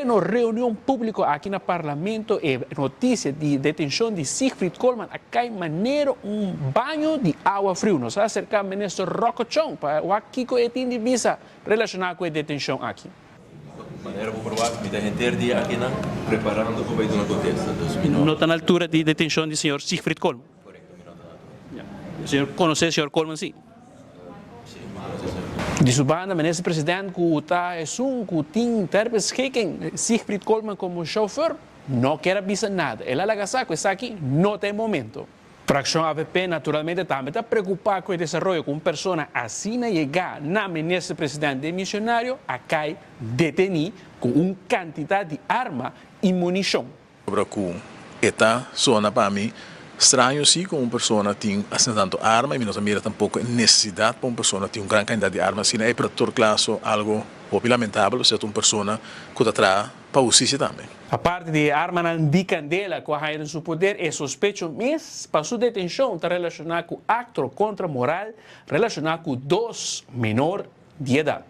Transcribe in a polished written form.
pleno reunion publico aki na Parlamento e noticia di detencion di Siegfried Koolman a cay manera un baño di awa friu. Nos a acerca Minister Rocco Chong pa wak kico e tin di bisa relaciona cu e detencion aki. Manera bo por wak, mi ta henter dia akinan preparando pa bai duna contesta, dus mi no. No ta na altura di detencion di señor Siegfried Koolman? Correcto, mi no ta na altura. Señor conoce señor Koolman si? Si, mi conoce señor Koolman. Di su banda, Minister President cu ta esun cu tin ter beschikking Siegfried Koolman como chauffeur, no kier a bisa nada. El a laga sa cu esaki no ta e momento. Fraccion avp naturalmente tambe ta preocupa cu e desaroyo cu un persona asina yega na Minister President demisionario a cay deteni cu un cantidad di arma y municion. Obra cu e ta sona pa mi straño si cu un persona tin asina tanto arma y mi no ta mira tampoco e necesidad pa un persona tin un gran cantidad di arma asina. E ta tur claso algo hopi lamentabel pasobra ta un persona cu ta traha pa husticia tambe. Aparte di e armanan di candela cu a haya den su poder, e sospecho mes pa su detencion ta relaciona cu acto contra moral relaciona cu dos menor di edad.